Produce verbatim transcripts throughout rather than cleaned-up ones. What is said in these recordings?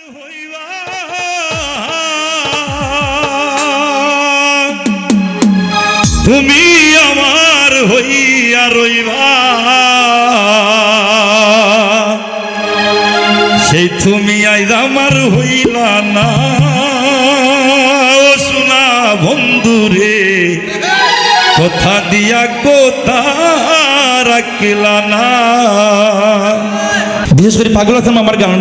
হইবা, তুমি আমার হইয়া রইবা। সেই তুমি আইজ আমার হইলা না, ও সোনা বন্ধু রে, কথা দিয়া কথা রাখলা না। বিশেষ করি পাগল আছলাম আমার গান,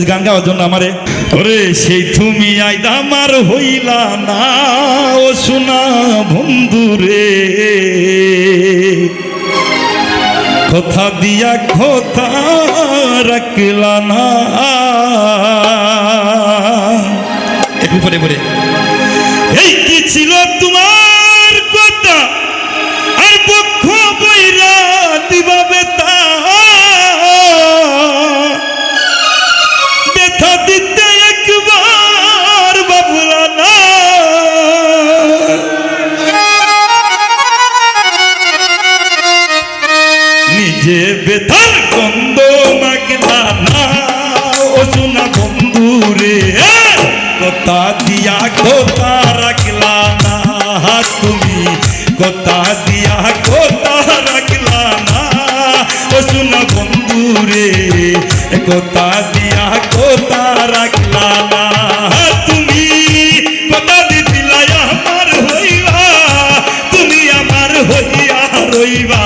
গান গাওয়ার জন্য আমারে। ওরে সেই তুমি আইজ আমার হইলা না, ও সোনা বন্ধু রে, কথা দিয়া কথা রাখলা না। একটু পরে পরে। এই কি ছিল তোমার কথা, আর পক্ষ বইরা দিবা বেতা, বেতা দিতে একবার বাবুলা না। নিজে বেতার গন্ধ মাখলা না, ও সোনা বন্ধু রে, কথা দিয়া কথা রাখলা না। তুমি কথা দিয়া কথা রাখলা না, ও সোনা বন্ধু রে, কথা দিয়া কথা রাখলা না। তুমি কথা দিছিলা আমার হইবা, তুমি আমার হইয়া রইবা।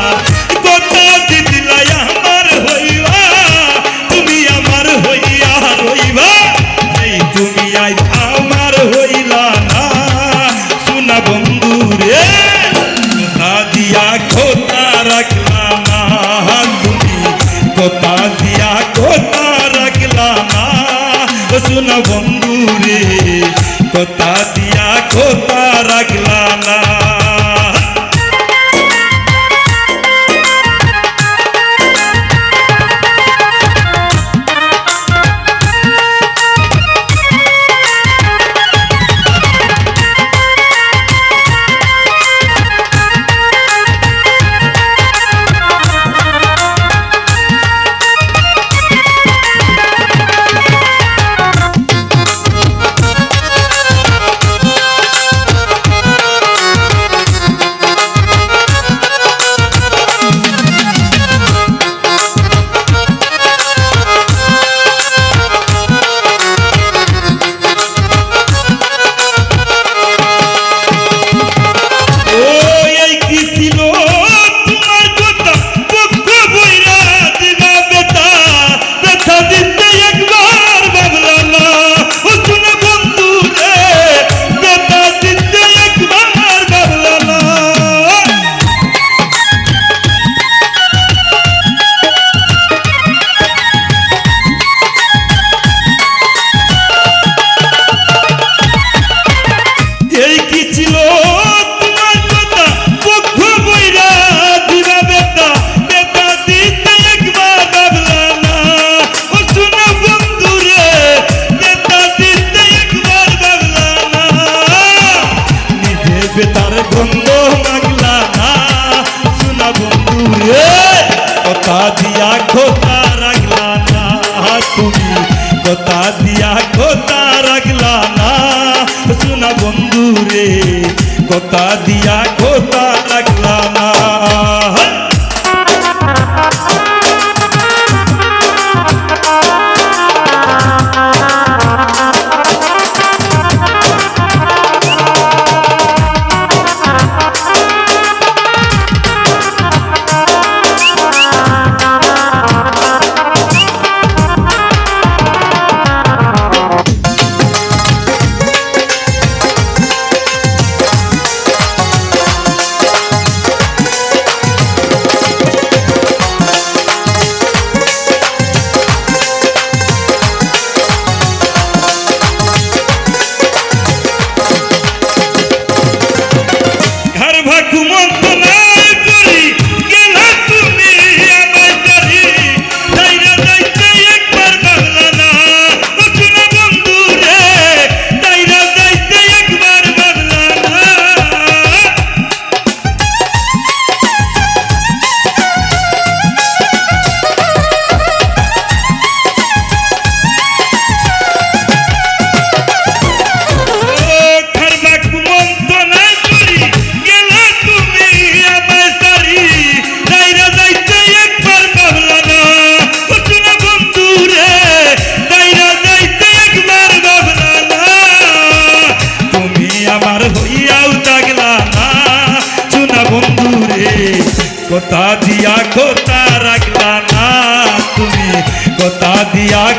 কথা দিছিলা আমার হইবা, তুমি আমার হইয়া রইবা। এই তুমি আইজ আমার হইলা না, সোনা বন্ধু রে, কথা দিয়া কথা রাখলা না। তুমি কথা দিয়া কথা রাখলা না, সোনা বন্ধু রে, কথা দিয়া কথা রাখলা না। ও, এই কি ছিল তোমার কথা, পক্ষ বইরা দিবা বেতা, বেতা দিতে একবার বাবলা না। ও সোনা বন্ধু রে, বেতা দিতে একবার বাবলা না। এই কি ছিল তোমার কথা, পক্ষ বইরা দিবা বেতা, বেতা দিতে একবার বাবলা না। ও সোনা বন্ধু রে, বেতা দিতে একবার বাবলা না। নিজে বেতার গন্ধ মাখলা না, সোনা বন্ধু রে, কথা দিয়া কথা রাখলা না। তুমি কথা দিয়া কথা রাখলা না, সোনা বন্ধু রে, কথা দিয়া কথা রাখলা না।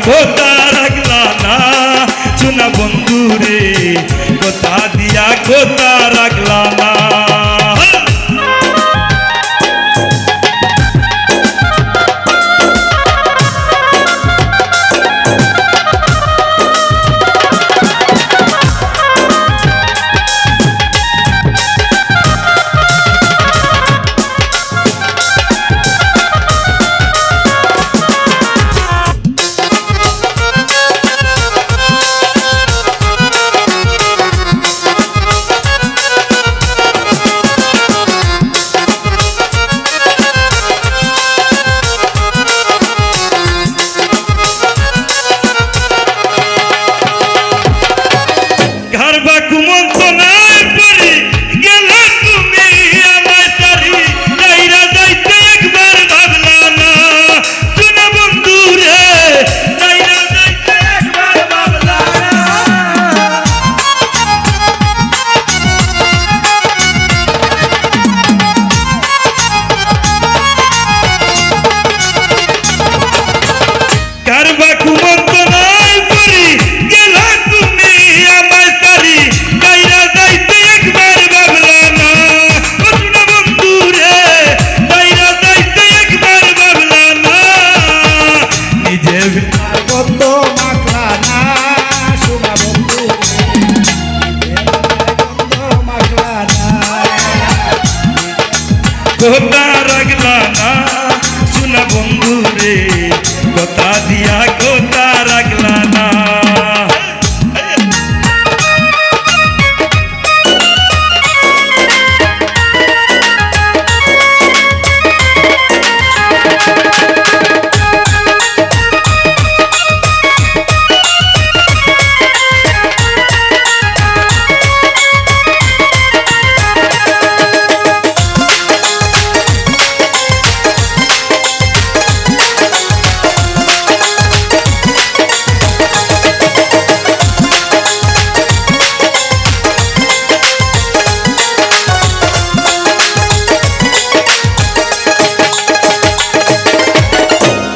কথা রাখলা না, সোনা বন্ধু রে, কথা দিয়া কথা রাখলা না। কারবা কুমন্ত্রণায় পড়ি গেলা তুমি আমায় ছাড়ি, যাইরা যাইতে একবার ভাবলা না। সোনা বন্ধু রে, যাইরা যাইতে একবার ভাবলা না। কারবা কুমন্ত্রণায় পড়ি গেলা তুমি আমায় ছাড়ি, যাইরা যাইতে একবার ভাবলা না। ও সোনা বন্ধু রে, যাইরা যাইতে একবার ভাবলা না। নিজে কত মাখলা না, সোনা বন্ধু রে, নিজে কত মাখলা না। কথা রাখলা না, সোনা বন্ধু রে, কথা দিয়া কথা রাখলা না।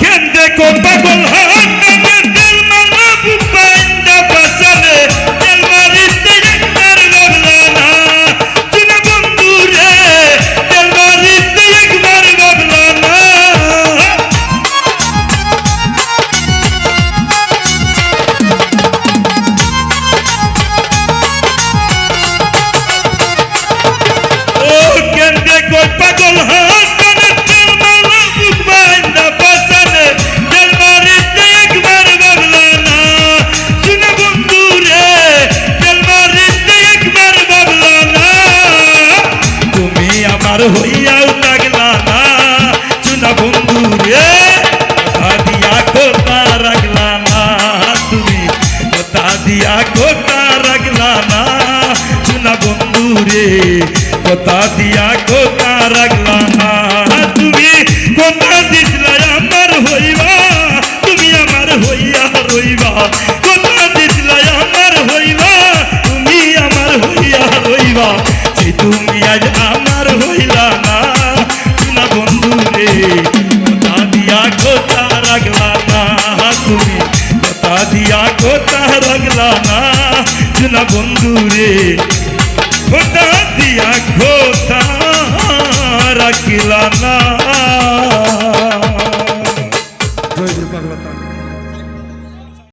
কেন দেখো পাগল হাত কানে তেল মারলা বুক বাইন্দা পাছানে, তেল মারিতে একবার ভাবলা না। সোনা বন্ধু রে, তেল মারিতে একবার ভাবলা না। ও কেন দেখো পাগল হাত কানে তেল মারলা বুক বাইন্দা পাছানে, তেল মারিতে একবার ভাবলা না। সোনা বন্ধু রে, তেল মারিতে একবার ভাবলা না। তুমি আমার হইয়াও থাকলা না, সোনা বন্ধু রে, কথা দিয়া কথা রাখলা না। তুমি কথা দিয়া কথা রাখলা না, সোনা বন্ধু রে, কথা দিয়া কথা রাখলা না। তুমি কথা দিছলা আমার হইবা, তুমি আমার হইয়া রইবা। কথা দিছলা আমার হইবা, তুমি আমার হইয়া রইবা। যে তুমি আজ আমার হইলা না, সোনা বন্ধু রে, কথা দিয়া কথা রাখলা না। তুমি কথা দিয়া কথা রাখলা না, সোনা বন্ধু রে, কথা দিয়া কথা রাখলা না।